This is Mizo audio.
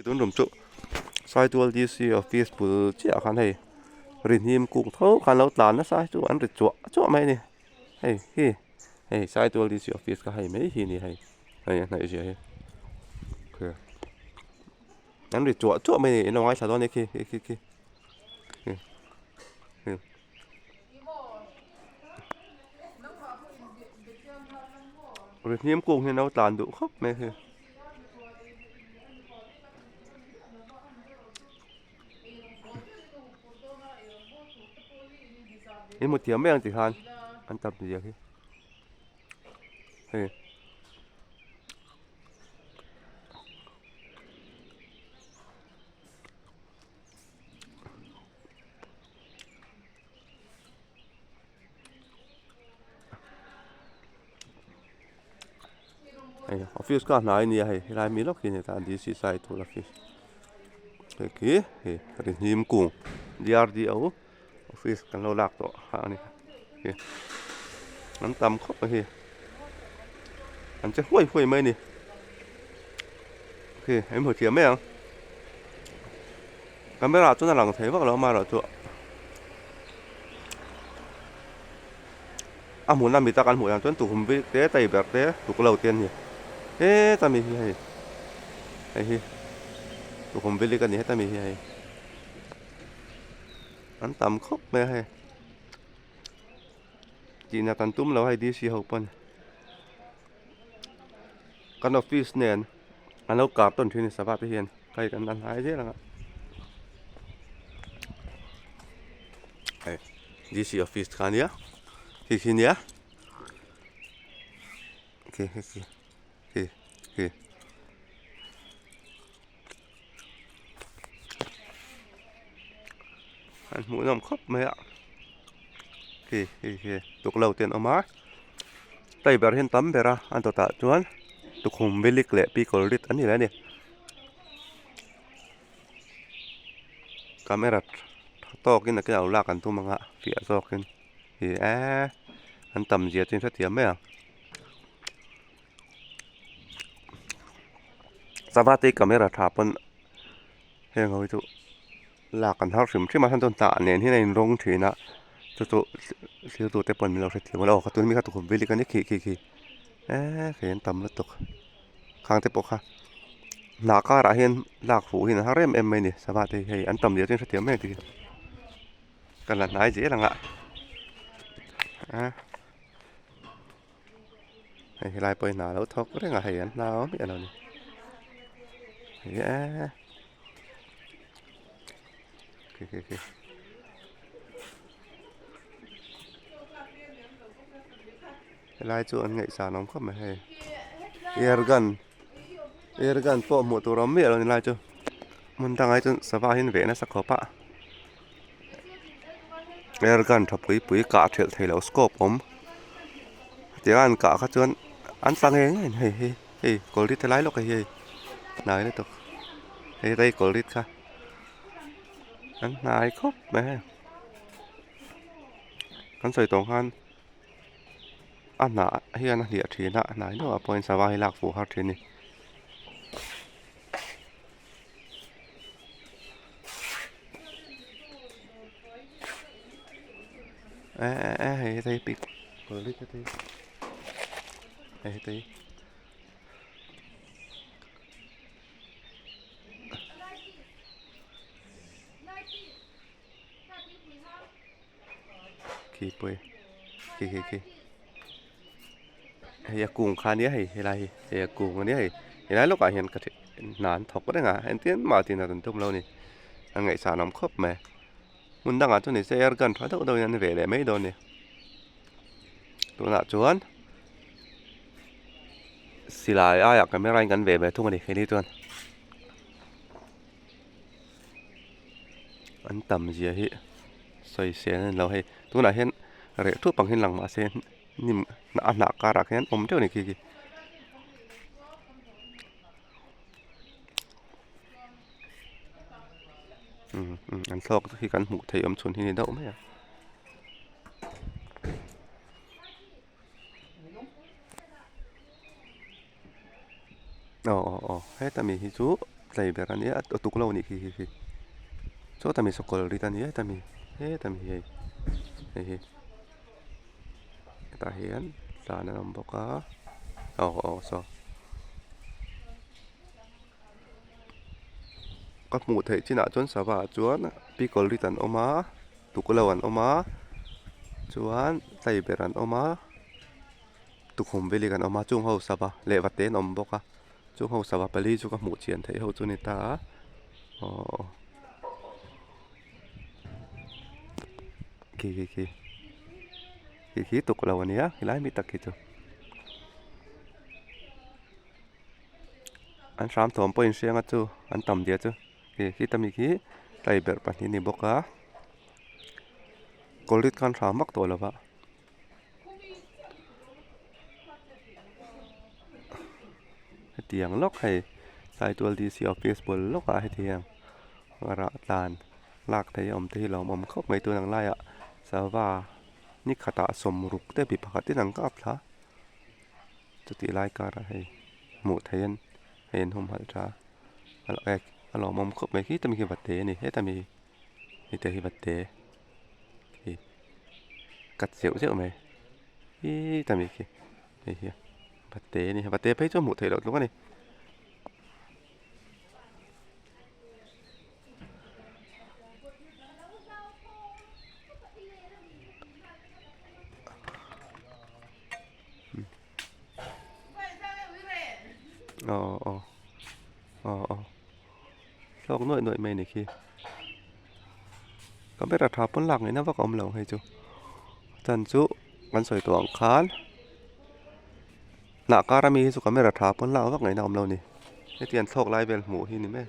Tun rum chu Saitual DC office bul chiah khan hei rinhim kung tho khan lo tlan nasa hi chu an ri chuah chuah mai a ni hei hi hei Saitual DC office kha hei mai hi a ni hei hei a hnaih zia hi an ri chuah chuah mai a ni in lo ngaithla dawn a ni khi khi khi khi. Rihnim kung hi no tlan duh khawp mai hi. I hmu thiam mai ang ti khan an tam zia hi hei. Hei office kha hnai a nia hei helai mi lawk hi a ni ta D C Saitual office hei khi hei rihnim kung D R D O office kan lo lak tawh kha a ni khi an tam khawp mai hi an che huai huai mai a ni khi an hmu thiam mai ang camera chuan a lang thei vak lo amaherawhchu a hmun a mita kan hmuh dan chuan tukhum bik te tai ber te tuk lo te an ni heta mi hi hei hei hi tukhum bilik a ni heta mi hi hei an tam khawp mai a hei tihna kan tum lo hei D C ho pawn kan office nen an lo kar tawn thin a ni sava te hian hei kan la hnai zel ang a hei D C office kha ania khi khi nia khi khi khi khi khi. An hmuh nawm khawp mai a khi khi khi tuklo te an awm a tei ber hian tam ber a a dawtah chuan tukhum bilik leh pickle rit an ni leh a ni camera tha tawkin a ke lak an tum ang a fiah zawkin ih eee an tam zia chu in hrethiam mai ang. Sava te camera tha pawn heng ho hi chu lak an har hrim hrim a chuan tah nen hian a in rawng thin a chu chu thlir tu te pawn min lo hrethiam a aw ka tun mi kha tukhum bilik a ni khi khi khi eee khi an tam lutuk khang te pawh kha hnah karah hian lak fuh hi an har em em mai a ni sava te hi hei an tam zia chu in hrethiam mai ang tih hi ka la hnai zel ang a a. Hei helai pawh hi hna alo thawk reng a hei an hna awm miah lo a ni hei eee khi khi khi helai chu an ngaihsan awm khawp mai hei air gun air gun pawh hmuh tur awm miah lo a ni lai chu hmun dangah hi chuan sava hi an veh nasa khawp a air gun tha pui pui kah thelh theih loh scope awm hetiang a an kah kha chuan an tla ngei ngei a ni hei hi hei kawlri te lai lawk a hi hei hnai lutuk hei rei kawlri kha an hnai khawp mai hei kan sawi tawh khan a hnah hian a hliah thin a hnai deuhah pawhin sava hi lak fuh har thin a ni. E e e hei hei pik hei hei khi pui khi khi khi hei a kung kha ania hei helai hi hei a kung ania hei helai lawkah hian ka hna an thawk reng a engtin mah tihna an tum lo a ni a ngaihsan awm khawp mai hmun dangah chuan nise air gun tha deuh deuhin an veh leh mai dawn a ni tunah chuan silai aiah camera in kan veh ve thung a ni keini chuan. An tam zia hi sawi sel a ni lo hei tunah hian reh thup ang hian lang mahse hnim a hnah karah khian awm teuh a ni khi khi. An thluak hi kan hmuh theih awm chhun hi a ni deuh mai a. Aw aw aw heta mi hi chu. tlei ber a nia a tuk lo a nih khi khi khi sawta mi sakawlh rit a nia heta mi heta mi hei hei hi hetah hian tlan an awm bawk a aw aw saw ka hmuh theih chinah chuan sava ah chuan pickle rit an awm a tuklo an awm a chuan tlei ber an awm a tukhum velik an awm a chung ho sava leh vate an awm bawk a chung ho sava pali chu ka hmuh chian theih ho chu a ni ta a aww khi khi khi khi khi tuklo a nia helai mi tak khi chu. An hram thawm pawh inhriang a chu an tam dia chu khi khita mi khi tlai berh pahnih a ni bawk a kawlrit khan hram vak tawh lo va. Hetiang lawk hei Saitual D_C office bul lawkah hetiang rah tlan lak theih a awm te hi lo awm khawp mai tun ang laiah sava ni khatah sawmruk te mi pakhat in an kap thla. Chutih lai karah hei hmuh theih an hei an humhalh tha a a lawmawm khawp mai khi ta mi khi va te a ni heta mi hi te hi va te khi cut zeuh zeuh mai hii ta mi khi hei hi va te a ni va te phei chu hmuh theih loh tluk a ni. Aw aw aw aw hlawk nuaih nuaih mai a ni khi camera tha pawn lak ngaihna vak a awm lo hei chu chan chu kan sawi tawh ang khan hnah kar ami hi chu camera tha pawn lak vak ngaihna a awm lo a ni hetiang thlawk lai vel hmuh hi a ni mai.